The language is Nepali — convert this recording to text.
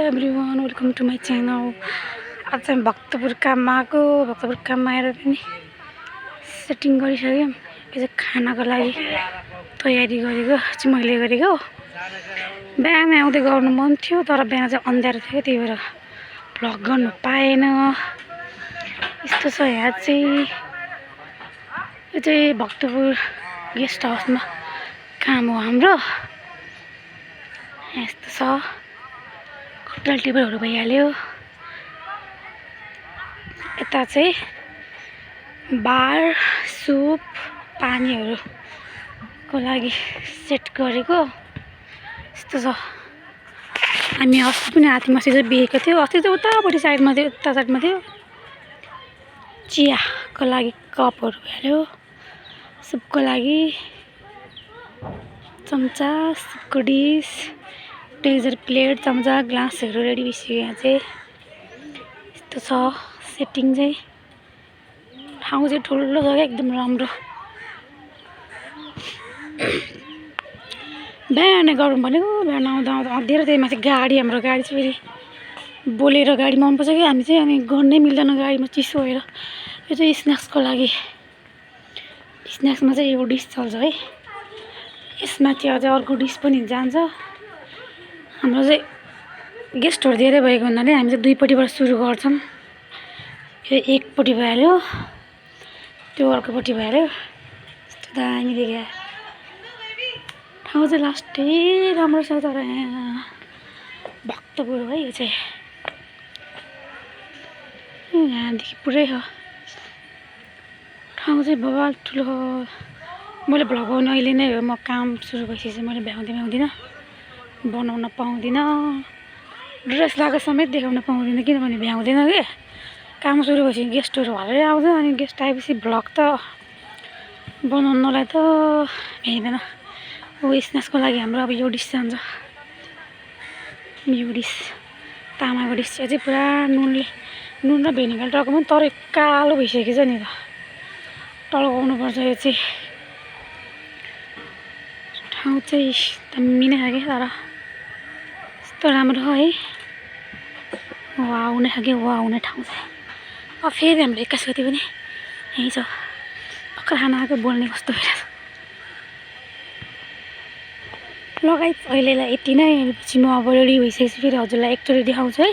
Everyone welcome to my channel. आज चाहिँ भक्तपुर काममा आएको। भक्तपुर काममा आएर पनि सेटिङ गरिसक्यौँ। यो चाहिँ खानाको लागि तयारी गरेको चाहिँ मैले गरेको। बिहान आउँदै गर्नु मन थियो तर बिहान चाहिँ अँध्यारो थियो, त्यही भएर भ्लग गर्नु पाएन। यस्तो छ यहाँ चाहिँ। यो चाहिँ भक्तपुर गेस्ट हाउसमा काम हो हाम्रो। यस्तो छ, होटल टेबलहरू भइहाल्यो। यता चाहिँ बार सुप पानीहरूको लागि सेट गरेको। यस्तो छ। हामी अस्ति पनि हात्तीमासी चाहिँ बिहेको थियो। अस्ति चाहिँ उतापट्टि साइडमा थियो, उता साइडमा थियो। चियाको लागि कपहरू भइहाल्यो। सुपको लागि चम्चा, सुपको डिस, टेजर प्लेट, चम्चा, ग्लासहरू रेडी भइसक्यो। यहाँ चाहिँ यस्तो छ सेटिङ चाहिँ। ठाउँ चाहिँ ठुलो छ, एकदम राम्रो। बिहान गरौँ भनेको, बिहान आउँदा आउँदा अँध्यारो। त्यही माथि गाडी, हाम्रो गाडी चाहिँ फेरि बोलेर गाडी मनपर्छ कि हामी चाहिँ, अनि गर्नै मिल्दैन गाडीमा चिसो भएर। यो चाहिँ स्न्याक्सको लागि, स्न्याक्समा चाहिँ यो डिस चल्छ है। यसमाथि अझै अर्को डिस पनि जान्छ। हाम्रो चाहिँ गेस्टहरू धेरै भएको हुनाले हामी चाहिँ दुईपट्टिबाट सुरु गर्छौँ। यो एकपट्टि भइहाल्यो, त्यो अर्कोपट्टि भइहाल्यो। यस्तो दामी देखियो। ठाउँ चाहिँ लास्टै राम्रो छ, तर यहाँ भक्तपुर है यो चाहिँ। यहाँदेखि पुरै हो। ठाउँ चाहिँ बबाल ठुलो हो। मैले भ्लग गर्नु अहिले नै हो। म काम सुरु भइसकेपछि मैले भ्याउँदिनँ, बनाउन पाउँदिनँ। ड्रेस लगाएको समेत देखाउन पाउँदिनँ, किनभने भ्याउँदैन कि। काम सुरु भएपछि गेस्टहरू हल्लै आउँछ, अनि गेस्ट आएपछि भ्लग त बनाउनलाई त भ्याइँदैन। हो स्न्याक्सको लागि हाम्रो अब यो डिस जान्छ। यो डिस तामाको डिस चाहिँ पुरा नुन र भेनिगल टर्काउनु, तर कालो भइसकेको छ नि त। टल्काउनुपर्छ यो चाहिँ। ठाउँ चाहिँ दामी नै खायो तर यस्तो राम्रो हो है। वा आउने खायो, वा आउने ठाउँ चाहिँ। अब फेरि हाम्रो 21 गति पनि यहीँ छ। भर्खर खाना आएको, बोल्ने कस्तो भइरहेछ। लगाइ अहिलेलाई यति नै। पछि म अब रेडी भइसकेपछि फेरि हजुरलाई एकचोटि देखाउँछु है।